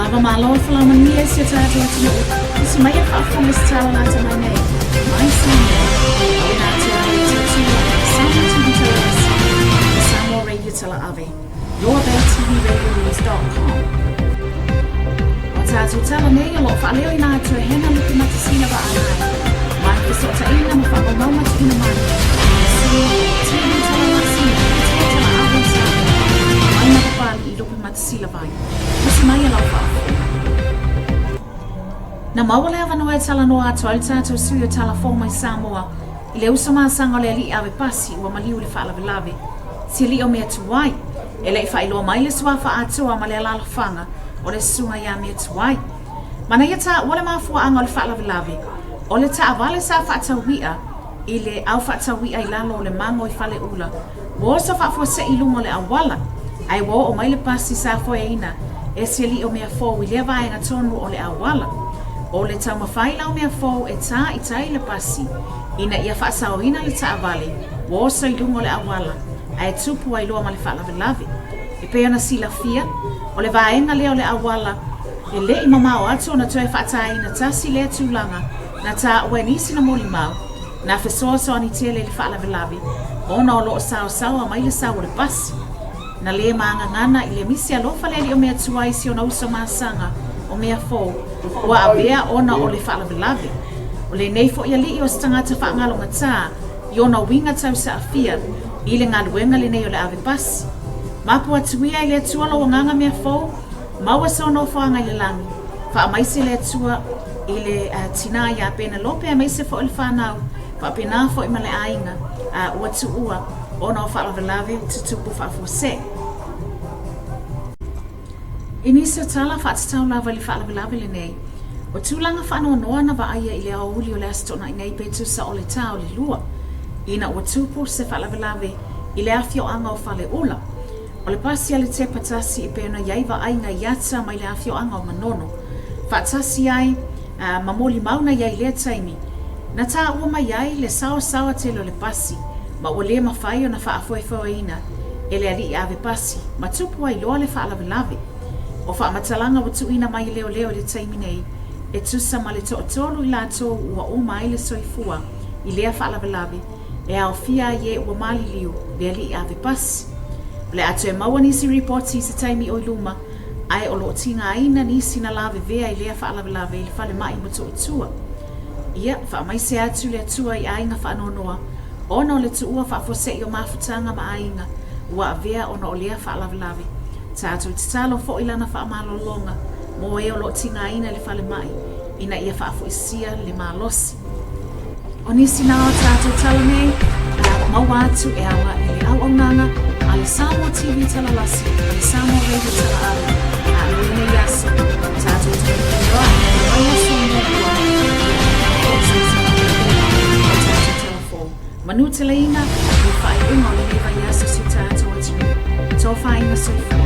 Ava malo le folau manuia i si o tatou atunuu. Tusi mai le faafofoga i se tala lata mai nei. Mai Samoa. Auina atu ai le tilotilo a Samoa TV Talalasi ma Samoa Radio Talaave. yourbaytvradionews.com. O tatou tala nei o lo o faaleoina atu e Hena Lupimatasila Vaanai. Mai fesootaiga ma faamaumauga tuuina mai. Se TV Talalasi ma Radio Talaave Samoa. Mai na papali'i Lupimatasilavai. Tusi mai e lau faafofoga. Na maua le avanoa e talanoa atu ai le tatou sui o Talafou mai Samoa i le uso masaga o le alii ave pasi ua maliu i le faalavelave. Si alii o Meatuai. E le i faailoa mai le suafa atoa ma le alalafaga o le susuga ia Meatuai. Manaia taua le mafuaaga o le faalavelave, o le taavale sa faatauia i le au faatauia i lalo o le mago i Faleula, Ua oso faafuasei i luga o le auala, ae ua oo mai le pasi sa foeaina e si alii o Meafou i lea vaega tonu o le auala. O le taumafai la o Meafou e tā i tai le pasi ina ia faasaoina le taavale ua oso i luga o le auala, ae tupu ai loa ma le faalavelave. E pei ona silafia, o le vaega lea o le auala e le i mamao atu ona toe faataina tasi lea tulaga na taua e nisi na molimau, Na fesoasoani tele i le faalavelave ona o lo o saosaoa mai le sau o le pasi. Na le magagana i le misi alofa le alii o Meatuai i si ona uso masaga o Meafou ua avea ona o le faalavelave. O lenei foi alii o se tagata faagalogatā i ona uiga tausaafia i le galuega lenei o le ave pasi. Mapu atu ia i le Atua lou agaga Meafou, maua sou nofoaga i le lagi. Faamaise le Atua i le tinā iā Penelope aemaise foi o le fanau, faapena foi ma le aiga ua tuua ona o faalavelave tutupu faafuasei. I nisi o tala faatatau lava i le faalavelave lenei, o tulaga faanoanoa na vaaia i le aoauli o le Aso Toonai nei pe tusa o le ta o le 2, ina ua tupu se faalavelave i le afioaga o Faleula. O le pasi a le tepa tasi e pei ona i ai vaaiga i ata mai le afioaga o Manono, faatasi ai ma molimau na i ai i lea taimi, na taua mai ai le saosaoa tele o le pasi ma ua le mafai ona faafoefoeina e le alii ave pasi ma tupu ai loa le faalavelave. O faamatalaga ua tuuina mai e leoleo i le taimi nei, e tusa ma le toatolu i latou ua uma ai le soifua i lea faalavelave, e aofia ai e ua maliliu le alii ave pasi. O le a toe maua nisi ripoti i se taimi o i luma, ae o lo o tigaina nisi na lavevea i lea faalavelave i le falemai i Motootua. Ia, faamaise atu le Atua i aiga faanoanoa ona o le tuua faafuasei o mafutaga ma aiga ua avea ona o lea faalavelave. Tatou tatalo foi lana faamalologa mo e o lo o tigaina i le falemai ina ia faafoisia le malosi. O nisi na o tatou tala nei, ua maua atu e ala i le auaunaga a le Samoa TV Talalasi ma le Samoa Radio Talaave, a mo lenei aso, tatou toe feiloai i le vaiaso muamua, ia foi se isi faamoemoe o tatou tala fou. Manuteleina le faaiuga o lenei vaiaso si o tatou atunuu. Tofaina soifua.